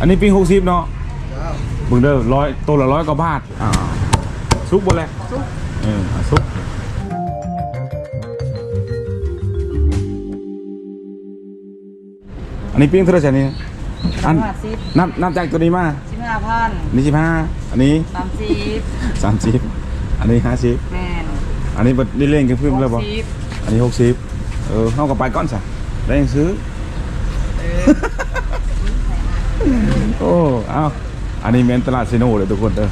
ອັນນີ້ປີ້ງຫົກສິບເນາະ. ເຈົ້າ. ເບິ່ງເດີ ຮ້ອຍ ໂຕລະຮ້ອຍກວ່າບາດ. ອ່າ ສຸກບໍ່ແຫຼະ? ສຸກ. ເອີ ອ່າ ສຸກ. ອັນນີ້ປີ້ງເທົ່າໃດຊະນີ້? ອັນ ຫ້າສິບ. ນັບ ນັບຈາກໂຕນີ້ມາ ສິບຫ້າພັນ. ນີ້ສິບຫ້າ ອັນນີ້ ສາມສິບ. ສາມສິບ ອັນນີ້ຫ້າສິບ. ແມ່ນ. ອັນນີ້ເບິດ ນີ້ເລັ່ງຂຶ້ນເລີຍບໍ່? ຫົກສິບ. ອັນນີ້ຫົກສິບ. ເອີ ເຮົາກໍໄປກ່ອນຊະ ໄດ້ຫຍັງຊື້. ເອີ ໂອ້ ເອົ້າ ອັນນີ້ແມ່ນຕະຫຼາດເຊໂນເດີທຸກຄົນເດີ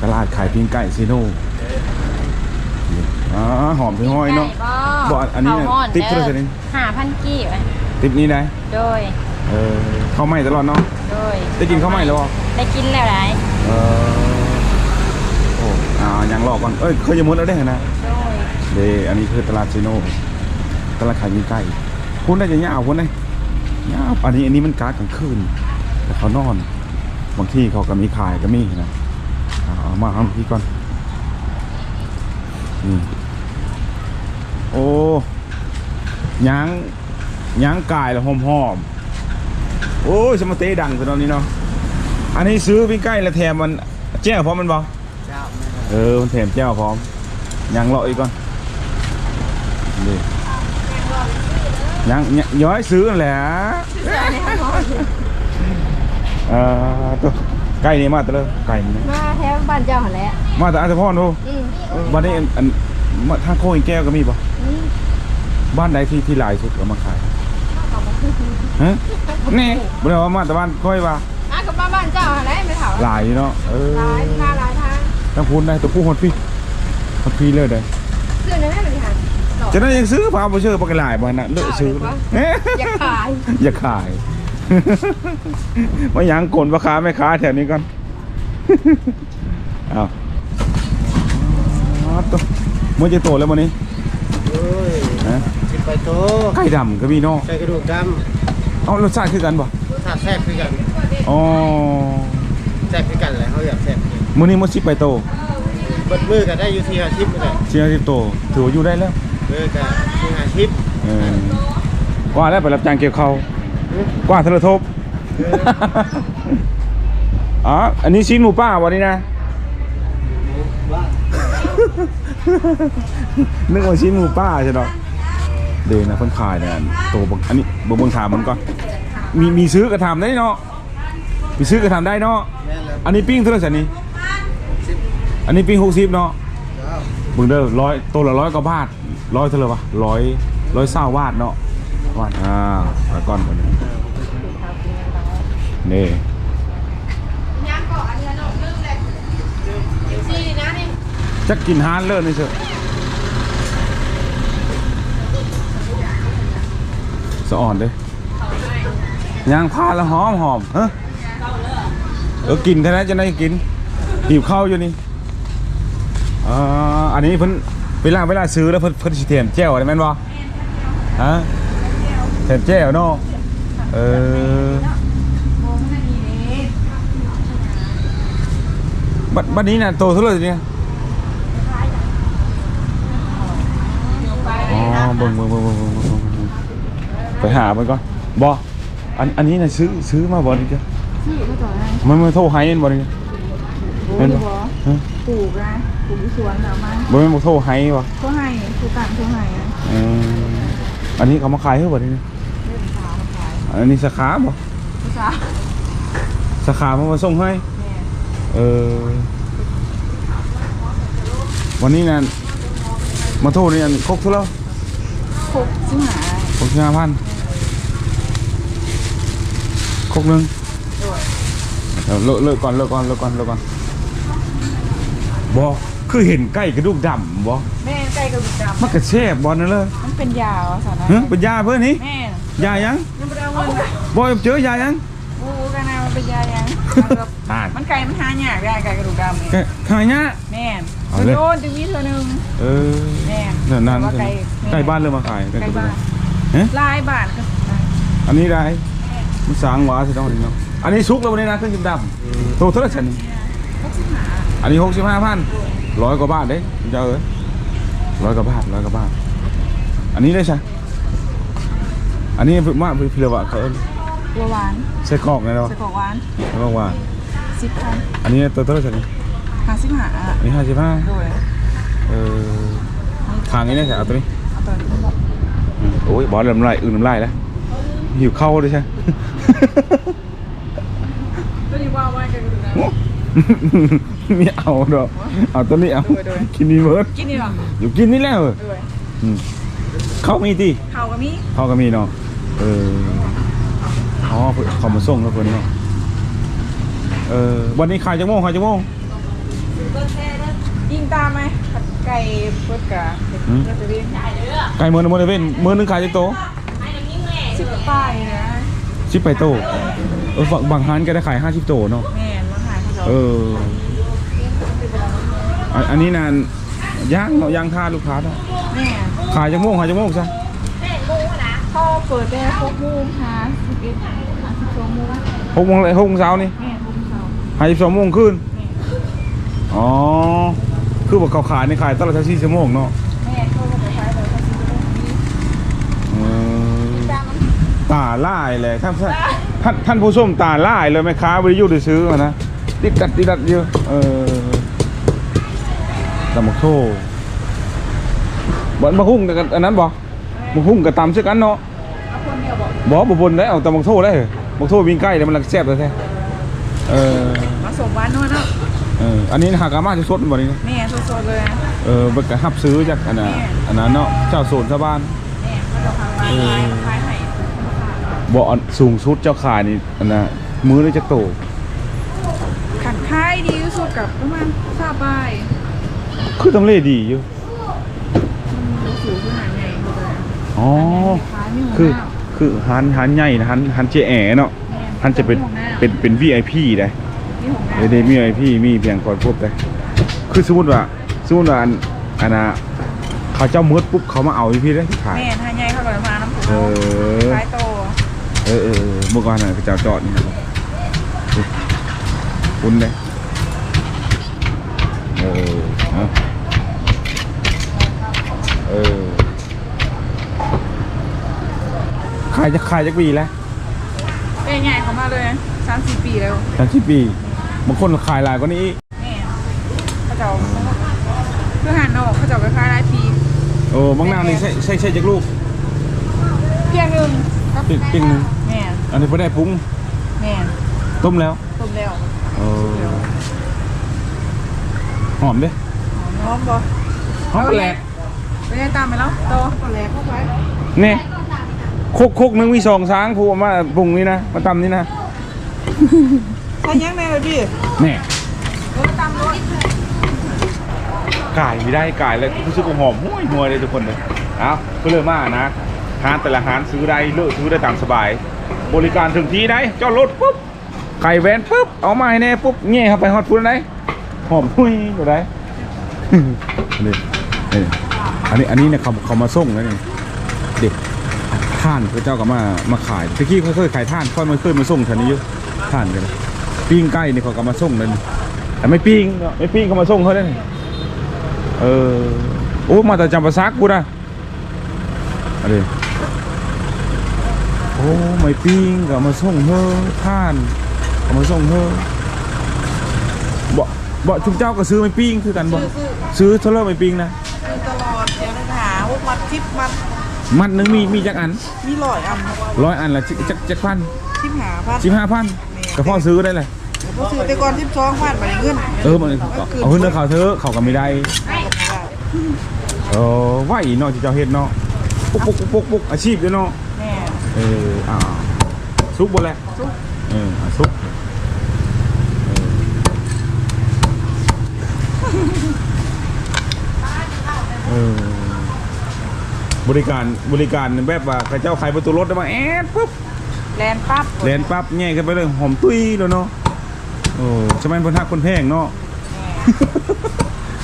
ຕະຫຼາດຂາຍປີ້ງໄກ່ເຊໂນ. ອ່າ ຫອມເປັນຫ້ອຍເນາະ. ໄກ່ບໍ່? ບໍ່ ອັນນີ້ຕິບເທົ່າໃດນີ້? ຫ້າພັນກີບ. ຕິບນີ້ໄດ໋? ໂດຍ. ເອີ ເຂົ້າໃໝ່ຕະຫຼອດເນາະ. ໂດຍ. ໄດ້ກິນເຂົ້າໃໝ່ແລ້ວບໍ່? ໄດ້ກິນແລ້ວໄດ໋. ເອີ ໂອ້ ອ່າ ຍັງເລາະກ່ອນ. ເອີຍ ເຄີຍຈະໝົດແລ້ວເດ້ຫັ້ນນະ. ໂດຍ. ເດ້ ອັນນີ້ຄືຕະຫຼາດເຊໂນ ຕະຫຼາດຂາຍປີ້ງໄກ່. ພຸ້ນໄດ໋ ຈະຍາວພຸ້ນໄດ໋ ຍາວ. ອັນນີ້ ອັນນີ້ມັນກະກາງຄືນ ແຕ່ເຂົານອນ ບາງທີ່ເຂົາກໍມີຂາຍກໍມີນະ. ເອົາ ເອົາມາທາງພີ້ກ່ອນ. ນີ້ ໂອ້ ຍ່າງ ຍ່າງກາຍແລ້ວຫອມໆ. ໂອ້ຍ ສະມາເຕະດັງຊະເນາະນີ້ເນາະ. ອັນນີ້ຊື້ປີ້ງໄກ່ແລ້ວແຖມອັນແຈ່ວພ້ອມແມ່ນບໍ່? ເຈົ້າ ແມ່ນ. ເອີ ມັນແຖມແຈ່ວພ້ອມ. ຍັງເລາະອີກກ່ອນ. ນີ້ ຍັງ ຍັງ ຍ້ອຍຊື້ນັ້ນແຫຼະ. ເອີ ໂຕ ໄກ່ນີ້ມາແຕ່ໃສ? ໄກ່ນີ້ ມາແຖວບ້ານເຈົ້າຫັ້ນແຫຼະ. ມາແຕ່ອາດສະພອນພຸ້ນ. ອືມ. ເອີ ບ້ານນີ້ ອັນ ອັນ ມາທາງໂຄ້ງອີກແກ້ວກໍມີບໍ່? ມີ. ບ້ານໃດທີ່ ທີ່ຫຼາຍສຸດເອົາມາຂາຍ? ຮະ? ນີ້ ບໍ່ໄດ້ວ່າມາແຕ່ບ້ານຂ້ອຍວ່າ ອ່ະ ກໍມາບ້ານເຈົ້າຫັ້ນແຫຼະແມ່ເຖົ້າ. ຫຼາຍຢູ່ເນາະ. ເອີ ຫຼາຍ ມາຫຼາຍທາງ. ທາງພຸ້ນໄດ໋ ຕົວຜູ້ຮອດພີ້ ຮອດພີ້ເລີຍໄດ໋. ຊື້ແນວໃດບັດນີ້ຫາ? ຈະໄດ້ຍັງຊື້ ພາບໍ່ຊື້ ບໍ່ກະຫຼາຍບໍ່ນະ ເລີກຊື້. ຢາກຂາຍ ຢາກຂາຍ. ມາຫຍັງກົນພໍ່ຄ້າແມ່ຄ້າແຖວນີ້ກ່ອນ. ອ້າວ ໂຕ ມື້ຈັກໂຕແລ້ວມື້ນີ້? ໂອ້ຍ ຮະ? ສິບປາຍໂຕ. ໄກ່ດຳກໍມີເນາະ. ໄກ່ກະດູກດຳ. ເອົ້າ ລົດຊາດຄືກັນບໍ່? ລົດຊາດແຊບຄືກັນ. ອໍ ແຊບຄືກັນແຫຼະ ເຮົາຢາກແຊບ. ມື້ນີ້ໝົດສິບປາຍໂຕ. ເບິດມື້ກໍໄດ້ຢູ່ສີ່ຫ້າສິບນີ້ແຫຼະ. ສີ່ຫ້າສິບໂຕ ຖືວ່າຢູ່ໄດ້ແລ້ວ. ເອີ ກໍສີ່ຫ້າສິບ. ເອີ ກວ່າແລ້ວໄປຮັບຈ້າງກ່ຽວເຂົ້າ. ຮະ? ກວ່າໂທລະທົບ. ອໍ ອັນນີ້ຊີ້ນໝູປ່າບໍ່ນີ້ນະ? ນຶກວ່າຊີ້ນໝູປ່າຊະດອກ. ເດ້ນະ ເພິ່ນຂາຍແນວໂຕບັກ ອັນນີ້ ເບິ່ງ ເບິ່ງຖາມມັນກ່ອນ. ມີ ມີຊື້ກໍຖາມໄດ້ເນາະ ມີຊື້ກໍຖາມໄດ້ເນາະ. ແມ່ນແລ້ວ. ອັນນີ້ປີ້ງເທົ່າໃດຊະນີ້? ຫົກສິບ. ອັນນີ້ປີ້ງຫົກສິບເນາະ. ເຈົ້າ. ເບິ່ງເດີ ຮ້ອຍ ໂຕລະຮ້ອຍກວ່າບາດ. ຮ້ອຍເທົ່າໃດວະ? ຮ້ອຍ ຮ້ອຍຊາວບາດເນາະ. ອ່າ ໄປກ່ອນບັດນີ້. ນີ້ ຈັກກິນຮ້ານເລີດນີ້ເຊີ ສະອອນເດ້. ຍ່າງຜ່ານແລ້ວຫອມໆ. ເອີ ກິນເທົ່າໃດຈັ່ງໄດ້ກິນ ຫິວເຂົ້າຢູ່ນີ້. ເອີ ອັນນີ້ເພິ່ນ ເວລາ ເວລາຊື້ແລ້ວເພິ່ນ ເພິ່ນຊິແຖມແຈ່ວແມ່ນບໍ່? ຮະ? ແຖມແຈ່ວເນາະ. ເອີ ບັດ ບັດນີ້ນະ ໂຕເທົ່າໃດນີ້? ອໍ ເບິ່ງ ເບິ່ງ ເບິ່ງ ໄປຫາເບິ່ງກ່ອນ. ບໍ່ ອັນ ອັນນີ້ນະ ຊື້ ຊື້ມາບໍ່ນີ້? ຊື້ມາຈາກໃນ? ມັນ ມັນໂທໃຫ້ແມ່ນບໍ່ນີ້? ໂອ້ຍ ແມ່ນບໍ່? ບໍ່ ຮະ? ປູກນະ ປູກຢູ່ສວນເອົາມາ. ບໍ່ແມ່ນບໍ່ໂທໃຫ້ບໍ່? ໂທໃຫ້ ຜູ້ການໂທໃຫ້. ເອີ ອັນນີ້ເຂົາມາຂາຍເຮີບໍ່ນີ້? ເອີ ເຂົາມາຂາຍ. ອັນນີ້ສາຂາບໍ່? ສາ ສາຂາມາສົ່ງໃຫ້. ແມ່ນ. ເອີ ວັນນີ້ນັ້ນ ມາໂທນີ້ ອັນຄົກເທົ່າໃດ? ຄົກສິບຫ້າ. ຄົກສິບຫ້າພັນ ຄົກໜຶ່ງ. ໂດຍ. ເລີກ ເລີກກ່ອນ ເລີກກ່ອນ ເລີກກ່ອນ ເລີກກ່ອນ. ບໍ່ ຄືເຫັນໄກ່ກະດູກດຳບໍ່? ແມ່ນ ໄກ່ກະດູກດຳ. ມັນກະແຊບບໍ່ນັ້ນເລີຍ? ມັນເປັນຢາວ່າຊັ້ນນະ. ຮະ? ເປັນຢາເພິ່ນນີ້? ແມ່ນ. ຢາຫຍັງ? ຍັງບໍ່ໄດ້ເອົາເງິນ. ບໍ່ ເຈີຢາຫຍັງ? ບໍ່ຮູ້ຄືກັນນະ ມັນເປັນຢາຫຍັງ. ອ່າ ມັນໄກ່ມັນຫາຍາກເດ້ ໄກ່ກະດູກດຳນີ້. ຫາຍາກ? ແມ່ນ. ເອົາເລີຍ ໂດນໆ ຈຶ່ງມີເທື່ອໜຶ່ງ. ເອີ ແມ່ນ. ນັ້ນ ນັ້ນ ແຕ່ວ່າໄກ່ ໄກ່ບ້ານເລີ່ມມາຂາຍ ໄກ່ບ້ານ. ຮະ? ຫຼາຍບ້ານ. ອັນນີ້ໄດ້ ແມ່ນ. ມັນສ້າງຫວາຊິເນາະ ອັນນີ້ເນາະ. ອັນນີ້ສຸກແລ້ວບັດນີ້ນະ ຄືດຳ. ໂຕເທົ່າໃດຊັ້ນນີ້? ຫົກສິບຫ້າ. ອັນນີ້ຫົກສິບຫ້າພັນ ຮ້ອຍກວ່າບາດເດ້ ເຈົ້າເອີຍ ຮ້ອຍກວ່າບາດ ຮ້ອຍກວ່າບາດ. ອັນນີ້ໄດ້ຊະ ອັນນີ້ມາ ພິລະວະ ເຂົາເອີ້ນ ບົວຫວານ ໄສ້ກອກແມ່ນບໍ່? ໄສ້ກອກຫວານ ໄສ້ກອກຫວານ ສິບພັນ. ອັນນີ້ໂຕເທົ່າໃດຊັ້ນນີ້? ຫ້າສິບຫ້າ. ອັນນີ້ຫ້າສິບຫ້າ. ໂດຍ. ເອີ ທາງນີ້ໄດ້ ເອົາໂຕນີ້ ເອົາໂຕນີ້ບໍ່? ອືມ ໂອ້ຍ ບໍ່ ນ້ຳລາຍ ອື ນ້ຳລາຍແລ້ວ ຫິວເຂົ້າເດ້ຊະ. ໂຕນີ້ວ່າໄວ້ກັນຢູ່ນະ ມີເອົາດອກ ເອົາໂຕນີ້ເອົາ. ໂດຍ ໂດຍ. ກິນນີ້ເບີດ ກິນນີ້ເນາະ ຢູ່ກິນນີ້ແຫຼະ. ໂດຍ. ອືມ ເຂົ້າມີຕິ? ເຂົ້າກໍມີ ເຂົ້າກໍມີເນາະ. ເອີ ອໍ ເຂົາມາສົ່ງແລ້ວເພິ່ນເນາະ. ເອີ ວັນນີ້ຂາຍຈັກໂມງ ຂາຍຈັກໂມງ? ຍິງຕາມໄໝ? ໄກ່ເພິ່ນກະ ອືມ ເພິ່ນຈະເວັນ ໄກ່ມື້ ມື້ເວັນ ມື້ໜຶ່ງຂາຍຈັກໂຕ? ສິບປາຍນະ ສິບປາຍໂຕ. ເອີ ບາງ ບາງຮ້ານກໍໄດ້ຂາຍຫ້າສິບໂຕເນາະ. ແມ່ນ ບາງຮ້ານເຂົາເຈົ້າ ເອີ ອັນ ອັນນີ້ນັ້ນ ຍ່າງເນາະ ຍ່າງຖ້າລູກຄ້າເນາະ. ແມ່ນ. ຂາຍຈັກໂມງ ຂາຍຈັກໂມງຊະ? ເຮົາເປີດແຕ່ຫົກໂມງຫາສິບເອັດ ຫາສິບສອງໂມງ. ຫົກໂມງ ຫົກໂມງເຊົ້ານີ້? ແມ່ນ ຫົກໂມງເຊົ້າ ຫາສິບສອງໂມງຄືນ. ແມ່ນ. ອໍ ຄືວ່າເຂົາຂາຍນີ້ຂາຍຕະຫຼອດຊາວສີ່ຊົ່ວໂມງເນາະ? ແມ່ນ ເຂົາກໍຂາຍຕະຫຼອດຊາວສີ່ຊົ່ວໂມງ. ອືມ ຕາຫຼາຍແຫຼະ ທ່ານ ທ່ານ ທ່ານຜູ້ຊົມ ຕາຫຼາຍເລີຍ ແມ່ຄ້າບໍ່ໄດ້ຢູ່ໄດ້ຊື້ຫັ້ນນະ. ຕິດດັດຕິດດັດຢູ່. ເອີ ຕຳບັກໂທ ບໍ່ ບັກຫຸ່ງ ອັນນັ້ນບໍ່? ບັກຫຸ່ງກໍຕຳຄືກັນເນາະ. ເອົາຄົນດຽວບໍ່? ບໍ່ ບໍ່ຄົນໄດ້ ເອົາຕຳບັກໂທໄດ້. ບັກໂທປີ້ງໄກ່ແລ້ວມັນລະແຊບແທ້ໆ. ເອີ ມາສົມຫວານນົວເນາະ. ເອີ ອັນນີ້ຫາກະມາສົດໆບໍ່ນີ້? ແມ່ນ ສົດໆເລີຍ. ເອີ ເພິ່ນກໍຮັບຊື້ຈາກອັນນ່າ ແມ່ນ ອັນນັ້ນເນາະ ເຈົ້າສວນຊາວບ້ານ. ແມ່ນ ເຂົາເຈົ້າຂາຍ ເອີ ຂາຍໃຫ້. ບໍ່ ອັນສູງສຸດເຈົ້າຂາຍນີ້ ອັນນ່າ ມື້ລະຈັກໂຕ? ຄັນຂາຍດີທີ່ສຸດກໍປະມານຊາວປາຍ. ຄືທຳເລດີຢູ່. ມັນບໍ່ສູງຄືຮ້ານໃຫຍ່ເຂົາເຈົ້າ. ອໍ ຮ້ານໃຫຍ່ຂາຍມີຫ້ອງນ້ຳ ຄື ຄືຮ້ານ ຮ້ານໃຫຍ່ນະ ຮ້ານ ຮ້ານເຈແອເນາະ. ແມ່ນ ຮ້ານຈະເປັນ ມີຫ້ອງນ້ຳ ເປັນ ເປັນວີໄອພີໄດ໋. ມີຫ້ອງນ້ຳ ເດ ມີວີໄອພີ ມີພຽງພໍຄົບໄດ໋. ຄືສົມມຸດວ່າ ສົມມຸດວ່າ ອັນ ອັນນ່າ ເຂົາເຈົ້າໝົດປຸບ ເຂົາມາເອົາຢູ່ພີ້ເດ້ຂາຍ. ແມ່ນ ຮ້ານໃຫຍ່ເຂົາກໍມານຳ ເອີ ຂາຍຕໍ່. ເອີ ເອີ ເອີ ມື້ກ່ອນຫັ້ນເຂົາເຈົ້າຈອດນີ້ນະ ພຸ້ນເດ້. ເອີ ເອີ ເອີ ຂາຍ ຂາຍຈັກປີແລ້ວ? ແຕ່ໃຫຍ່ເຂົ້າມາເລີຍ ສາມສີ່ປີແລ້ວ. ສາມສີ່ປີ. ບາງຄົນຂາຍຫຼາຍກວ່ານີ້ອີກ. ແມ່ນ ເຂົາເຈົ້າ ຄືຮ້ານນອກ ເຂົາເຈົ້າກໍຂາຍຫຼາຍປີ. ໂອ້ ບັກນາວນີ້ໃຊ້ ໃຊ້ ໃຊ້ຈັກລູກ? ພຽງໜຶ່ງ ພຽງ ພຽງໜຶ່ງ. ແມ່ນ. ອັນນີ້ບໍ່ໄດ້ປຸງ? ແມ່ນ. ຕົ້ມແລ້ວ? ຕົ້ມແລ້ວ. ເອີ ຫອມເດ້. ຫອມບໍ່? ຫອມປາແຫຼກ. ໄປໄດ້ຕາມໄປແລ້ວ ຕໍ່ປາແຫຼກເຂົ້າໄປ. ນີ້ ຄົກ ຄົກໜຶ່ງມີສອງຊາງ ຜູ້ເອົາມາປຸງນີ້ນະ ມາຕຳນີ້ນະ. ໃສ່ຫຍັງແດ່ລະຕິ? ແນ່ ເອີ ຕຳໂລດ. ກາຍບໍ່ໄດ້ ກາຍແລ້ວຮູ້ສຶກວ່າຫອມຫວຍໆເດ້ທຸກຄົນເດີ. ເອົາ ຜູ້ເລີກມານະ ຮ້ານແຕ່ລະຮ້ານຊື້ໄດ້ ເລືອກຊື້ໄດ້ຕາມສະບາຍ. ບໍລິການເຖິງທີ່ໄດ໋ ຈອດລົດປຸບ ໄກ່ແວ່ນປຶບ ເອົາມາໃຫ້ແດ່ປຶບ ແຍ່ເຂົ້າໄປຮອດພຸ້ນໄດ໋ ຫອມຫຸຍຢູ່ໄດ໋. ນີ້ ນີ້ ອັນນີ້ ອັນນີ້ເນຍ ເຂົາ ເຂົາມາສົ່ງແລ້ວນີ້ ເດັກ ຖ່ານເຂົາເຈົ້າກໍມາ ມາຂາຍ. ແຕ່ກີ້ຂ້ອຍເຄີຍຂາຍຖ່ານ ຂ້ອຍມາ ເຄີຍມາສົ່ງແຖວນີ້ຢູ່ ຖ່ານກໍໄດ້. ປີ້ງໄກ່ນີ້ເຂົາກໍມາສົ່ງແລ້ວນີ້ ແຕ່ໄມ້ປີ້ງເນາະ ໄມ້ປີ້ງເຂົາມາສົ່ງເຮົາໄດ້ນີ້. ເອີ ໂອ້ ມາແຕ່ຈຳປາສັກພຸ້ນນະ. ອັນນີ້ ໂອ້ ໄມ້ປີ້ງກໍເອົາມາສົ່ງເຮີ ຖ່ານເອົາມາສົ່ງເຮີ. ບໍ່ ບໍ່ ຊຸມເຈົ້າກໍຊື້ໄມ້ປີ້ງຄືກັນບໍ່? ຊື້ ຊື້ ຊື້ເທົ່າໃດໄມ້ປີ້ງນະ? ຊື້ຕະຫຼອດ ດຽວນີ້ຫາຫົກມັດ ສິບມັດ. ມັດໜຶ່ງມີ ມີຈັກອັນ? ມີຮ້ອຍອັນ. ຮ້ອຍອັນລະຈັກ ຈັກ ຈັກພັນ? ສິບຫ້າພັນ. ສິບຫ້າພັນ ແມ່ນ ກໍພໍຊື້ໄດ້ແຫຼະ. ບໍ່ຊື້ແຕ່ກ່ອນສິບສອງພັນ ບັດນີ້ເງິນ ເອີ ມັນ ມັນຂຶ້ນ ເອົາເງິນເຂົາເທີ ເຂົາກໍມີໄດ້. ເອີ ໄວເນາະ ທີ່ເຈົ້າເຮັດເນາະ ປຸກ ປຸກ ປຸກ ປຸກ ອາຊີບເດ້ເນາະ. ແມ່ນ. ເອີ ອ່າ ສຸກບໍ່ແຫຼະ? ສຸກ. ເອີ ອ່າ ສຸກ. ເອີ ເອີ ບໍລິການ ບໍລິການແບບວ່າເຂົາເຈົ້າໄຂປະຕູລົດໄດ້ມາ ແອດ ປຶບ ແລ່ນປັບ ແລ່ນປັບ ແຍ່ຂຶ້ນໄປເລີຍ ຫອມຕຸ້ຍໂລດເນາະ. ໂອ້ ສະໄໝເພິ່ນຮັກເພິ່ນແພງເນາະ.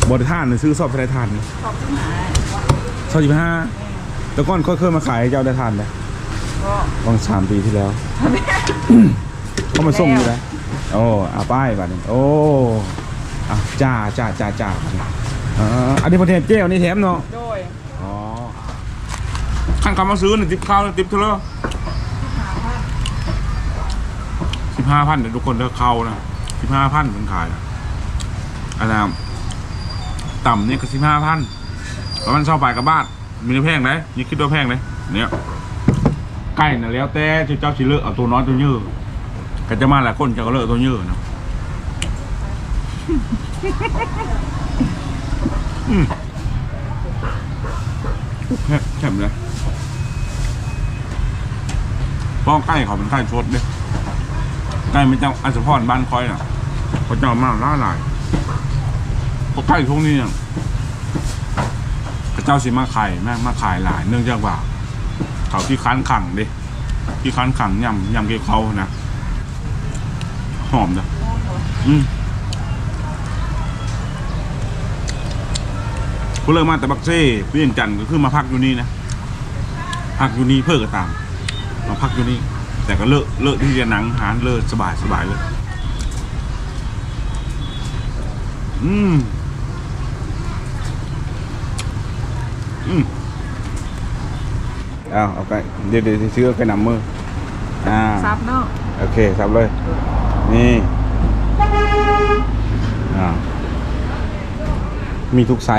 ແມ່ນ. ບໍ່ໄດ້ຖ່ານ ຊື້ຊອບເທົ່າໃດຖ່ານນີ້? ຊອບສິບຫ້າ. ຊອບສິບຫ້າ. ແມ່ນ. ແຕ່ກ່ອນຂ້ອຍເຄີຍມາຂາຍໃຫ້ເຈົ້າໄດ້ຖ່ານເດ້. ບໍ່. ປະມານສາມປີທີ່ແລ້ວ ເຂົາມາສົ່ງຢູ່ໃດ. ແລ້ວ. ໂອ້ ອາ ໄປບາດນີ້. ໂອ້ ອາ ຈ້າ ຈ້າ ຈ້າ ຈ້າ. ເອີ ອັນນີ້ເພິ່ນແຖມແຈ່ວ ອັນນີ້ແຖມເນາະ. ໂດຍ. ອໍ ຄັນເຂົາມາຊື້ນີ້ ຕິບເຂົ້າ ຕິບເທົ່າໃດ? ສິບຫ້າພັນ. ຫ້າພັນເດີທຸກຄົນເດີ ເຂົ້ານະ ສິບຫ້າພັນເພິ່ນຂາຍນະ. ອັນນ່າ ຕຳນີ້ກໍສິບຫ້າພັນ ປະມານຊາວປາຍກວ່າບາດ. ມີແນວແພງໃດ໋ ຢ່າຄິດວ່າແພງໃດ໋ ເນຍ. ໄກ່ນະ ແລ້ວແຕ່ເຈົ້າຊິເລືອກເອົາໂຕນ້ອຍໂຕໃຫຍ່ ຄັນເຈົ້າມາຫຼາຍຄົນເຈົ້າກໍເລືອກເອົາໂຕໃຫຍ່ນະ. ອືມ ແຊບ ແຊບເລີຍ. ເພາະໄກ່ເຂົາເປັນໄກ່ສົດເດ້ ໄກ່ມາຈາກອັດສະພອນບ້ານຂ້ອຍນະ ເຂົາເຈົ້າມາຫຼາຍໆ. ເພາະໄກ່ພວກນີ້ນະ ເຂົາເຈົ້າຊິມາຂາຍ ມາ ມາຂາຍຫຼາຍ ເນື່ອງຈາກວ່າເຂົາຂີ້ຄ້ານຂັງເດ້ ຂີ້ຄ້ານຂັງ ຍຳ ຍຳເກເຂົ້ານະ. ຫອມເດີ ອືມ. ຜູ້ເລີກມາແຕ່ປາກເຊ ວຽງຈັນ ກໍຄືມາພັກຢູ່ນີ້ນະ ພັກຢູ່ນີ້ເພີ້ກໍຕາມ ມາພັກຢູ່ນີ້ ແຕ່ກໍເລີກ ເລີກທີ່ຈະນັ່ງຮ້ານ ເລີກສະບາຍ ສະບາຍເລີຍ. ອືມ ອືມ. ເອົາ ເອົາໄກ່ ດຽວ ດຽວຊິຊື້ເອົາໄກ່ນຳມື້ ອ່າ ສັບເນາະ ໂອເຄ ສັບເລີຍ ນີ້ ອ່າ ມີທຸກໄຊ.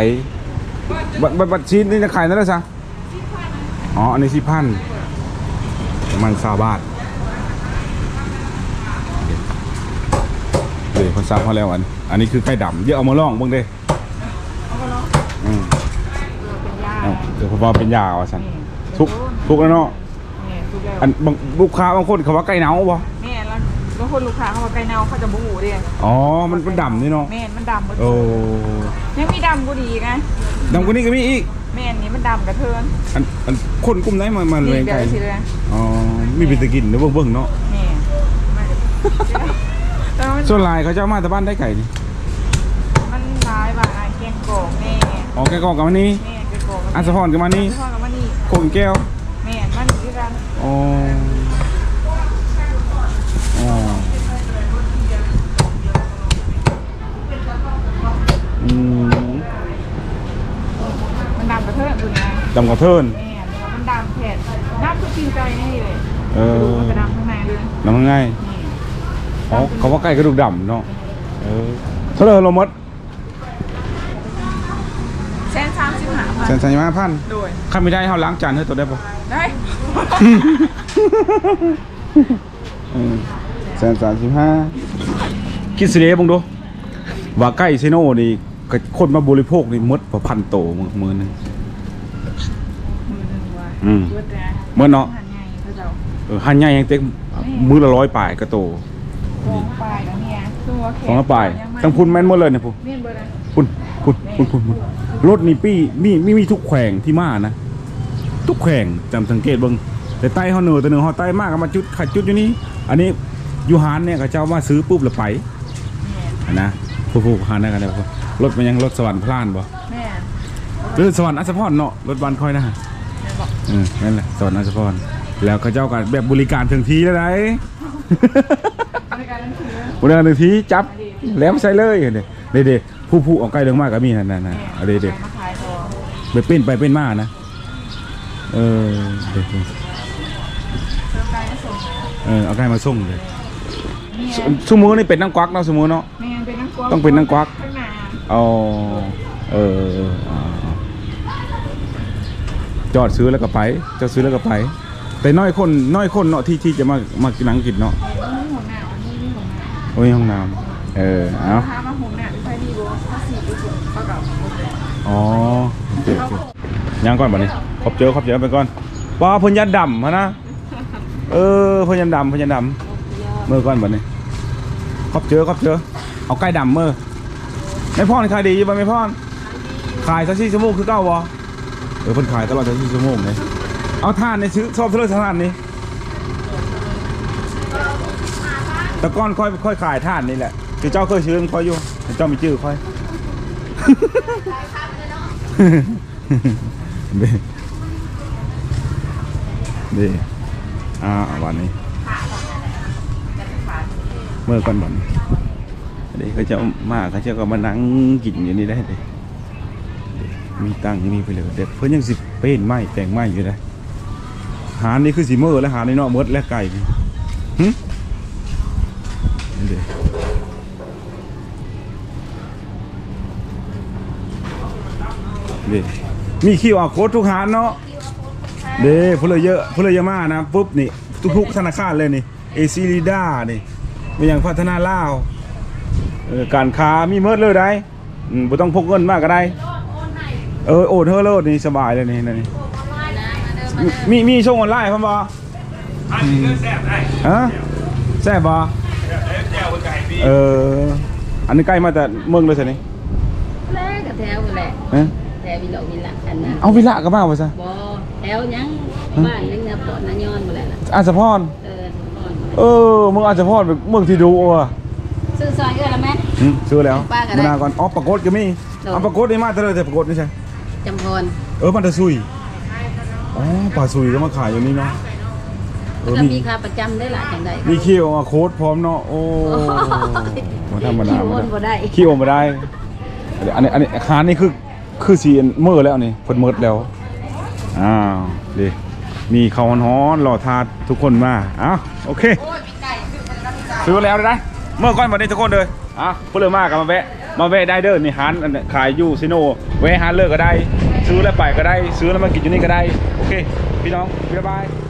ບັດ ບັດ ບັດຊີ້ນນີ້ຈະຂາຍເທົ່າໃດຊະ? ອໍ ອັນນີ້ສິບພັນ ປະມານຊາວບາດ. ເດ້ ເພິ່ນສັບມາແລ້ວ ອັນ ອັນນີ້ຄືໄກ່ດຳ ດຽວເອົາມາລອງເບິ່ງເດ້. ອືມ ເອີ ເປັນຢາ ເອີ ເພາະວ່າເປັນຢາວ່າຊັ້ນ. ແມ່ນ ທຸກ ທຸກແລ້ວເນາະ. ແມ່ນ ທຸກແລ້ວ. ອັນບາງ ລູກຄ້າບາງຄົນເຂົາວ່າໄກ່ເນົ່າບໍ່? ແມ່ນ ລະບາງຄົນລູກຄ້າເຂົາວ່າໄກ່ເນົ່າ ເຂົາຈະບໍ່ຮູ້ເດ້. ອໍ ມັນ ມັນດຳນີ້ເນາະ. ແມ່ນ ມັນດຳເບິດ. ໂອ້ ຍັງມີດຳກວ່ານີ້ອີກນະ. ດຳກວ່ານີ້ກໍມີອີກ. ແມ່ນ ນີ້ມັນດຳກະເທີນ. ອັນ ອັນຄົນກຸ່ມໃດມາ ມາລ້ຽງໄກ່? ອໍ ມີເປັນຕາກິນເດີ ເບິ່ງໆເນາະ. ແມ່ນ ແຕ່ວ່າມັນ ສ່ວນຫຼາຍເຂົາເຈົ້າມາແຕ່ບ້ານໃດໄກ່ນີ້? ມັນຫຼາຍບ້ານ ແກ້ງກອກແນ່. ອໍ ແກ້ງກອກກໍມານີ້. ແມ່ນ ແກ້ງກອກ ອັດສະພອນກໍມານີ້. ອັດສະພອນກໍມານີ້. ໂຄກແກ້ວ. ແມ່ນ ມານີ້ຄືກັນ. ອໍ ອໍ ອືມ ມັນດຳກະເທີນພຸ້ນນະ. ດຳກະເທີນ. ແມ່ນ ມັນດຳແທ້ ດຳຄືຕີນໄກ່ນີ້ເລີຍ. ເອີ ກະດູກມັນກະດຳຂ້າງໃນເລີຍ. ດຳຂ້າງໃນ. ແມ່ນ. ອໍ ເຂົາວ່າໄກ່ກະດູກດຳເນາະ. ເອີ ເທົ່າໃດລະໝົດ? ແສນສາມສິບຫ້າພັນ. ແສນສາມສິບຫ້າພັນ. ໂດຍ. ຄັນມີໄດ້ເຮົາລ້າງຈານໃຫ້ໂຕໄດ້ບໍ່? ໄດ້. ເອີ ແສນສາມສິບຫ້າ. ຄິດຊິເດເບິ່ງດູ ວ່າໄກ່ເຊໂນນີ້ ກະຄົນມາບໍລິໂພກນີ້ໝົດບໍ່ພັນໂຕມື້ໜຶ່ງ? ມື້ໜຶ່ງວ່າ ອືມ ເບິດນະ ເບິດເນາະ. ຮ້ານໃຫຍ່ເຂົາເຈົ້າ ເອີ ຮ້ານໃຫຍ່ແຮງເຕັກ ແມ່ນ ມື້ລະຮ້ອຍປາຍກວ່າໂຕ. ສອງຮ້ອຍປາຍກະມີ ສອງຮ້ອຍປາຍ ທັງພຸ້ນແມ່ນໝົດເລີຍນະພຸ້ນ. ແມ່ນເບິດນະ. ພຸ້ນ ພຸ້ນ ພຸ້ນ ພຸ້ນ ລົດນີ້ປີ້ ມີ ມີ ມີທຸກແຂວງທີ່ມານະ ທຸກແຂວງ. ຈຳສັງເກດເບິ່ງ ແຕ່ໃຕ້ຮອດເໜືອ ແຕ່ເໜືອຮອດໃຕ້ມາກໍມາຈຸດ ຂາຍຈຸດຢູ່ນີ້. ອັນນີ້ຢູ່ຮ້ານນີ້ເຂົາເຈົ້າມາຊື້ປຸບລະໄປ. ແມ່ນ. ຫັ້ນນະ ຜູ້ ຜູ້ຮ້ານນັ້ນກໍໄດ້ ລົດມັນຍັງ ລົດສະຫວັນພະລານບໍ່? ແມ່ນ. ຫຼືສະຫວັນອັດສະພອນເນາະ ລົດບ້ານຂ້ອຍນະ. ແມ່ນບໍ່? ເອີ ນັ້ນແຫຼະ ສະຫວັນອັດສະພອນ. ແລ້ວເຂົາເຈົ້າກໍແບບບໍລິການເຖິງທີ່ແລ້ວໃດ໋. ບໍລິການເຖິງທີ່ ບໍລິການເຖິງທີ່ ຈັບແຫຼມໃສ່ເລີຍ. ເດ້ ເດ້ ຜູ້ ຜູ້ເອົາໄກ່ລົງມາກໍມີຫັ້ນນະ. ແມ່ນ. ເດ້ ເດ້ ມາຂາຍຕໍ່ ໄປເປັນໄປເປັນມານະ. ເອີ ເດີ ເດີ ເອີ ເອົາໄກ່ມາສົ່ງເດີ. ແມ່ນ. ຊຸ ຊຸມື້ນີ້ເປັນນາງກວັກເນາະ ຊຸມື້ເນາະ. ແມ່ນ ເປັນນາງກວັກ ຕ້ອງເປັນນາງກວັກ. ຂ້າງໜ້າ ອໍ ເອີ ເອີ ເອີ ເອີ ຈອດຊື້ແລ້ວກໍໄປ ຈອດຊື້ແລ້ວກໍໄປ. ແຕ່ນ້ອຍຄົນ ນ້ອຍຄົນເນາະ ທີ່ ທີ່ຈະມາ ມານັ່ງກິນເນາະ. ແມ່ນ ມີຫ້ອງນ້ຳ ອັນນີ້ມີຫ້ອງນ້ຳ. ໂອ້ຍ ຫ້ອງນ້ຳ ເອີ ເອົາ ຖ້າມາຫ້ອງນ້ຳຢູ່ໃຜມີບໍ່? ເຂົາຊິໄປສົ່ງ ເຂົາກໍເອົາ ອໍ ໂອເຄ ໂອເຄ ຍ່າງກ່ອນບັດນີ້. ຂອບໃຈ ຂອບໃຈ ໄປກ່ອນ. ປ້າ ເພິ່ນຢ້ານດຳຫັ້ນນະ. ເອີ ເພິ່ນຢ້ານດຳ ເພິ່ນຢ້ານດຳ. ເມືອກ່ອນບັດນີ້. ຂອບໃຈ ຂອບໃຈ. ເອົາໄກ່ດຳເມືອ. ແມ່ພອນຂາຍດີຢູ່ບໍ່ແມ່ພອນ? ຂາຍຊາວສີ່ຊົ່ວໂມງຄືເກົ່າບໍ່? ເອີ ເພິ່ນຂາຍຕະຫຼອດຊາວສີ່ຊົ່ວໂມງເດ້. ເອົາຖ່ານນີ້ຊື້ຊອບເທົ່າໃດຖ່ານນີ້? ແຕ່ກ່ອນຂ້ອຍ ຂ້ອຍຂາຍຖ່ານນີ້ແຫຼະ. ເຈົ້າເຄີຍຊື້ນຳຂ້ອຍຢູ່. ເຈົ້າມີຈື່ຂ້ອຍ. ເດ້ ເດ້ ອ່າ ບາດນີ້ ເມືອກ່ອນບາດນີ້. ເດ້ ເຂົາເຈົ້າມາ ເຂົາເຈົ້າກໍມານັ່ງກິນຢູ່ນີ້ໄດ້ເດ້. ມີຕັ່ງ ມີໄປເລີຍເດ້. ເພິ່ນຍັງຊິເພນໃໝ່ ແຕ່ງໃໝ່ຢູ່ເດ້. ຮ້ານນີ້ຄືຊິເມີແລ້ວ ຮ້ານນີ້ເນາະ ໝົດແລ້ວໄກ່ນີ້. ຫຶ? ນີ້ ມີຄິວອາໂຄດທຸກຮ້ານເນາະ. ເດ້ ຜູ້ໃດເຢາະ ຜູ້ໃດຢາກມານະ ປຸບນີ້ ທຸກໆທະນາຄານເລີຍນີ້ ເອຊີລີດານີ້ ແມ່ນຫຍັງ ພັດທະນາລາວ ເອີ ການຄ້າມີໝົດເລີຍໄດ໋. ອືມ ບໍ່ຕ້ອງພົກເງິນມາກໍໄດ້ ເອີ ໂອນເຮີໂລດນີ້ ສະບາຍເລີຍນີ້ ນີ້ ມີ ມີສົ່ງອອນລາຍພ້ອມບໍ່? ອືມ ແຊບໄດ໋ ຮະ ແຊບບໍ່? ແຊບ ແຊບ ເພິ່ນກໍໃຫ້ຟຣີ ເອີ ອັນນີ້ໃກ້ມາແຕ່ເມືອງໃດຊັ້ນນີ້? ແລະກໍແຖວພຸ້ນແຫຼະ ຮະ ແຖວວິລະ ວິລະ ອັນນັ້ນ ເອົາ ວິລະກໍມາບໍ່ຊະ? ບໍ່ ແຖວຫຍັງ ຮະ ບ້ານຫຍັງ ນະຄອນນາຍອນພຸ້ນແຫຼະ ອາດສະພອນ ເອີ ເມືອງອາດສະພອນ ເປັນເມືອງທີ່ດຸ ເອີ ຊື້ຊອຍເອື້ອຍລະແມ່ນ ຫຶ ຊື້ແລ້ວ ປາກໍໄດ້ ມື້ໜ້າກ່ອນ ອໍ ປາກົດກໍມີ ໂດຍ ອາ ປາກົດນີ້ມາແຕ່ໃດ ແຕ່ປາກົດນີ້ໃສ? ຈຳພອນ ເອີ ມາແຕ່ຊຸຍ ອໍ ປາຊຸຍກໍມາຂາຍຢູ່ນີ້ເນາະ ເອີ ແລ້ວມີ ມີຂາປະຈຳໄດ້ລະ ຈັ່ງໃດ ມີຄິວອາໂຄດພ້ອມເນາະ ໂອ້ ໂອ້ຍ ບໍ່ທຳມະດາ ຄິວໂອນບໍ່ໄດ້ ຄິວໂອນບໍ່ໄດ້ ອັນນີ້ ອັນນີ້ ຮ້ານນີ້ຄື ຄືຊິເມີແລ້ວນີ້ ເພິ່ນໝົດແລ້ວ ອ້າວ ເດ້ ມີເຂົ້າຮ້ອນໆ ລໍຖ້າທຸກຄົນມາ ອ້າວ ໂອເຄ ຊື້ແລ້ວໄດ໋ ເມືອກ່ອນບັດນີ້ທຸກຄົນເດີ ອ່ະ ຜູ້ໃດມາກໍມາແວະ ມາແວະໄດ້ເດີ ນີ້ຮ້ານ ອັນ ຂາຍຢູ່ຊີໂນ ແວະຮ້ານເລີກກໍໄດ້ ຊື້ແລ້ວໄປກໍໄດ້ ຊື້ແລ້ວມາກິນຢູ່ນີ້ກໍໄດ້ ໂອເຄ ພີ່ນ້ອງ ບາຍບາຍ.